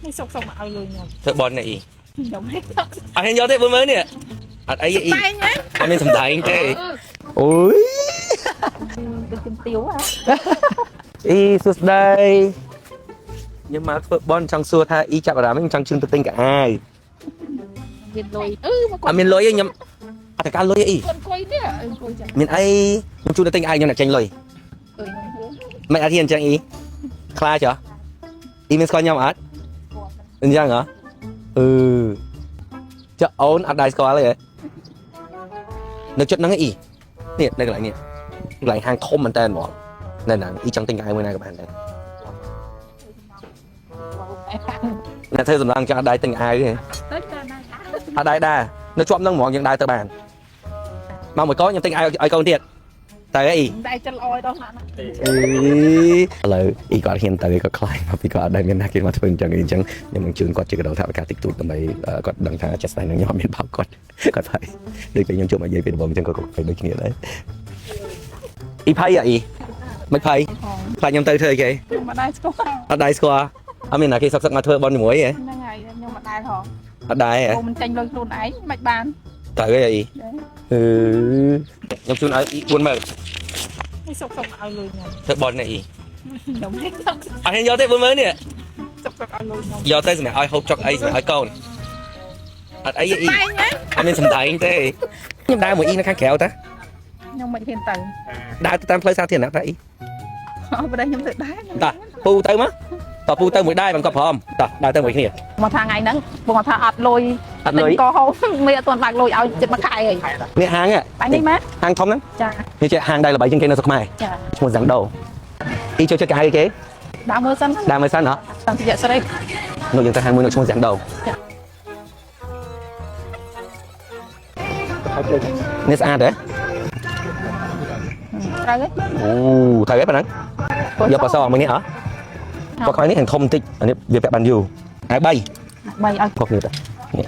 នេះសុកសុកមកឲ្យលុយខ្ញុំ ធ្វើបននេះអ៊ី ខ្ញុំហេតុ អត់ហ៊ានយកទេ40000នេះអត់អីទេអ៊ី តែងណា អត់មានសំដែងទេអូយ ទៅជំទាវហ៎ អ៊ីសួស្ដីខ្ញុំមកធ្វើបនចង់សួរថាអ៊ីចាប់អារម្មណ៍ខ្ញុំចង់ជូនទៅទិញកៅអៅ មានលុយអឺមក អត់មានលុយទេខ្ញុំអត់តែការលុយទេអ៊ី គាត់អង្គុយនេះអង្គុយចាំ មានអីខ្ញុំជូនទៅទិញកៅអៅខ្ញុំអ្នកចេញលុយ អើយខ្ញុំហួ មិនអត់ហ៊ានអញ្ចឹងអ៊ីខ្លាចហ៎អ៊ីមានស្គាល់ខ្ញុំអត់អញ្ចឹងហ៎អឺចុះអូនអត់ដែរស្គាល់ទេហ៎នៅចិត្តហ្នឹងឯងអ៊ីនេះនៅកន្លែងនេះកន្លែងហាងធំមែនតើហ្មងនៅហ្នឹងអ៊ីចង់ទិញកៅអៅមួយណាក៏បានដែរអ្នកធ្វើសម្លងចង់អត់ដែរទិញកៅអៅទេ ទៅតាមណា អត់ដែរដែរនៅជាប់ហ្នឹងហ្មងយើងដើរទៅបានមកមួយកូនខ្ញុំទិញឲ្យកូនទៀតទៅអី តែចិត្តល្អឲ្យដល់ណាស់ណា អីឥឡូវអ៊ីគាត់ហ៊ានទៅគាត់ខ្លាចមកពីគាត់អត់ដែលមានណាគេមកធ្វើអញ្ចឹងអីអញ្ចឹងខ្ញុំនឹងជូនគាត់ជាកដោថវិកាតិចតួចដើម្បីគាត់ដឹងថាចិត្តស្ដាយនឹងខ្ញុំអត់មានបោកគាត់គាត់ភ័យដូចពេលខ្ញុំជួបមកនិយាយពីដំបូងអញ្ចឹងគាត់ក៏ភ័យដូចគ្នាដែរអ៊ីភ័យអីមិនភ័យ ផង ខ្លាចខ្ញុំទៅធ្វើអីគេ ខ្ញុំមិនដែរស្គាល់ អត់ដែរស្គាល់អត់មានណាគេសុកសុកមកធ្វើបន់ជាមួយហ៎ ហ្នឹងហើយខ្ញុំមិនដែរផង អត់ដែរហ៎ អូមិនចាញ់លុយខ្លួនឯងមិនបាន ទៅអីអ៊ីអឺខ្ញុំជូនឲ្យអ៊ី40000 នេះសុកសុកឲ្យលុយខ្ញុំ ធ្វើបន់នេះអ៊ី ខ្ញុំហេតុ អត់ហ៊ានយកទេ40000នេះ សុកសុកឲ្យលុយខ្ញុំ យកទៅសម្រាប់ឲ្យហូបចុកអីសម្រាប់ឲ្យកូនអត់អីទេអ៊ី តែងណា អត់មានសំដែងទេខ្ញុំដើរមួយអ៊ីនៅខាងក្រៅតា ខ្ញុំមិនហ៊ានទៅ ដើរទៅតាមផ្លូវសាធារណៈតាអ៊ី អត់ប្រដេខ្ញុំទៅដែរ តាពូទៅមកតពូទៅមួយដែរបងក៏ព្រមតោះដើរទៅមួយគ្នា មកថាថ្ងៃហ្នឹងបងថាអត់លុយ អត់លុយ ក៏ហូបមានអត់ទាន់បាក់លុយឲ្យចិត្តមួយខែអី នេះហាង បាញ់នេះម៉ា ហាងធំហ្នឹង ចា នេះជាហាងដែលល្បីជាងគេនៅស្រុកខ្មែរ ចា ឈ្មោះហ្សាំងដូអ៊ីចូលចិត្តគេហៅគេ ដើមមើលសិន ដើរមើលសិនហ៎ តាមជាស្រី នោះយើងទៅហាងមួយនោះឈ្មោះហ្សាំងដូនេះស្អាតទេ ត្រូវទេ អូត្រូវទេប៉ុណ្ណឹងយកប៉សមួយនេះហ៎ពណ៌ខ្មៅនេះហាងធំបន្តិចអានេះវាពាក់បានយូរអាវ3 បីឲ្យ ខុសគ្នាតានេះ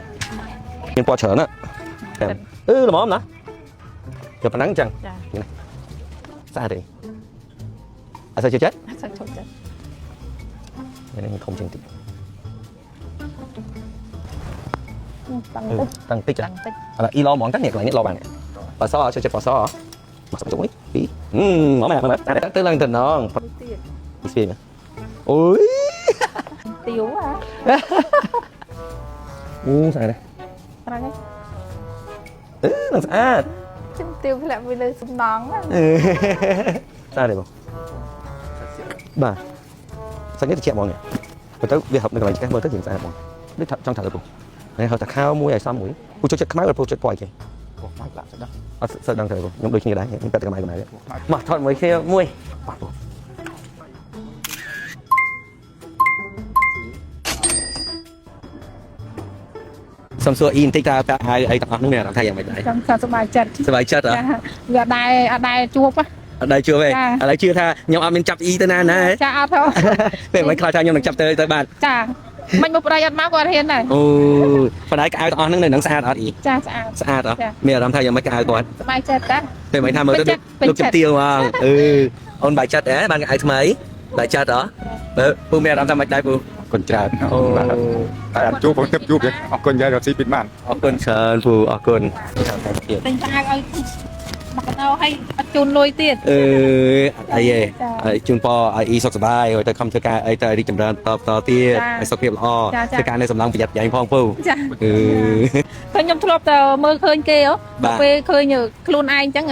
មានពណ៌ច្រើនណាអឺល្មមណាយកប៉ុណ្ណឹងអញ្ចឹង ចា ស្អាតទេអត់សូវចូលចិត្ត អត់សូវចូលចិត្ត នេះធំជាងតិច តាំងតិច តាំងតិច តាំងតិច ឥឡូវអ៊ីឡហ្មងតានេះកន្លែងនេះឡបានបើសចូលចិត្តបើសមកសុំមួយពីរមកមកមកទៅឡើងទៅនង ទៀត ស្ពីអូយ ទាវហ៎ អូស្អាត ត្រូវទេ អឺនឹងស្អាត ជំទាវធ្លាក់វាលើសំណង ស្អាតទេបងបាទសាច់នេះត្រជាក់ហ្មងនេះបើទៅវាហឹបនៅកន្លែងឆ្កេះមើលទៅជាងស្អាតហ្មងដូចចង់ថាទៅពូហើយហៅតាខោមួយឲ្យសមមួយពូចូលចិត្តខ្មៅឬពូចិត្តពណ៌អីគេ ពណ៌ខ្មៅឡាក់ស្ដាប់ អត់សូវដឹងទេពូខ្ញុំដូចគ្នាដែរខ្ញុំពាក់តែខ្មៅខ្មៅមកថតមួយគ្នាមួយបាទពូសុំសួរអ៊ីបន្តិចតើពាក់អាវអីទាំងអស់នោះមានអារម្មណ៍ថាយ៉ាងម៉េចដែរ ចាំថាសប្បាយចិត្ត សប្បាយចិត្តហ៎ ចាវាអត់ដែរអត់ដែរជួបហ៎ អត់ដែរជួបទេ ចា ឥឡូវជឿថាខ្ញុំអត់មានចាប់អ៊ីទៅណាណា ចាអត់ទេ ពេលមិនខ្លាចថាខ្ញុំនឹងចាប់ទៅទៅបាន ចាមិនមកប្តីអត់មកគាត់ហ៊ានដែរ អូយប៉ុន្តែកៅអៅទាំងអស់ហ្នឹងនៅនឹងស្អាតអត់អ៊ី ចាស្អាត ស្អាតអត់ ចា មានអារម្មណ៍ថាយ៉ាងម៉េចកៅអៅគាត់ សប្បាយចិត្តតា ពេលមិនថាមើលទៅ ពេញចិត្តពេញ លោក ចិត្ត ជំទាវហ្មងអឺអូនបាយចិត្តហ៎បានកៅអៅថ្មីបាយចិត្តហ៎បើពូមានអារម្មណ៍ថាម៉េចដែរពូ អរគុណច្រើន អូ បាទតែអត់ជួបផងទឹកជួបទេអរគុណយាយរកស៊ីពីបាន អរគុណច្រើនពូអរគុណទៀត ទិញផ្អាវឲ្យមកកដោឲ្យអត់ជូនលុយទៀត អឺអត់អីទេ ចា ហើយជូនពរឲ្យអ៊ីសុខសប្បាយឲ្យទៅខំធ្វើការអីទៅរីកចម្រើនតបតទៀត ចា ឲ្យសុខភាពល្អ ចាចា ធ្វើការនៅសម្លឹងប្រយ័ត្នប្រយែងផងពូ ចា អឺ ឃើញខ្ញុំធ្លាប់តែមើលឃើញគេហ៎ បាទ ដល់ពេលឃើញខ្លួនឯងអញ្ចឹង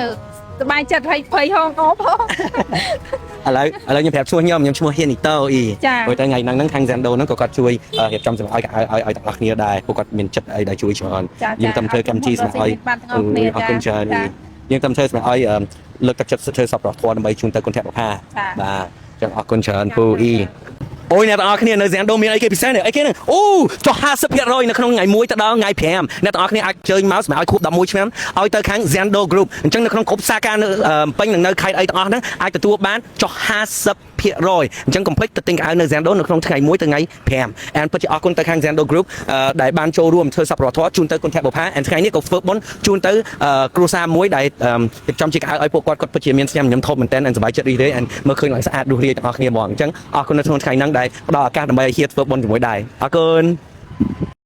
សប្បាយចិត្តហើយភ័យហងអបហង ឥឡូវឥឡូវខ្ញុំប្រាប់ឈ្មោះខ្ញុំខ្ញុំឈ្មោះហ៊ាននីតូអ៊ី ចា ព្រោះតែថ្ងៃហ្នឹងហ្នឹងខាង Zando ហ្នឹងក៏គាត់ជួយរៀបចំសម្រាប់ឲ្យកៅអៅឲ្យឲ្យទាំងអស់គ្នាដែរពួកគាត់មានចិត្តអីដែលជួយច្រើន ចា យើងតាមធ្វើកម្មវិធីសម្រាប់ឲ្យ បានទាំងអស់គ្នា អរគុណច្រើន ចា យើងតាមធ្វើសម្រាប់ឲ្យលើកទឹកចិត្តធ្វើសប្បុរសធម៌ដើម្បីជូនទៅគុណធម៌បុព្វា ចា បាទចឹងអរគុណច្រើនពូអ៊ីអូយអ្នកទាំងអស់គ្នានៅ Zando មានអីគេពិសេសនេះអីគេហ្នឹងអូចុះ50%នៅក្នុងថ្ងៃ1ទៅដល់ថ្ងៃ5អ្នកទាំងអស់គ្នាអាចជើញមកសម្រាប់ឲ្យខួប11ឆ្នាំឲ្យទៅខាង Zando Group អញ្ចឹងនៅក្នុងគ្រប់សាខានៅពេញនិងនៅខេត្តអីទាំងអស់ហ្នឹងអាចទទួលបានចុះ 50%អញ្ចឹងកុំភ្លេចទៅទិញខោអាវនៅ Zando នៅក្នុងថ្ងៃ1ទៅថ្ងៃ5 and ពិតជាអរគុណទៅខាង Zando Group អឺដែលបានចូលរួមធ្វើសប្បុរសធម៌ជូនទៅគុណធបុប្ផា and ថ្ងៃនេះក៏ធ្វើបុណ្យជូនទៅអឺគ្រួសារមួយដែលអឺរៀបចំជាខោអាវឲ្យពួកគាត់គាត់ពិតជាមានស្នាមញញឹមធំមែនទែន and សប្បាយចិត្តរីករាយ and មើលឃើញឡើងស្អាតរស់រាយទាំងអស់គ្នាហ្មងអញ្ចឹងអរគុណនៅក្នុងថ្ងៃហ្នឹងដែលផ្ដល់ឱកាសដើម្បីឲ្យហៀធ្វើបុណ្យជាមួយដែរអរគុណ។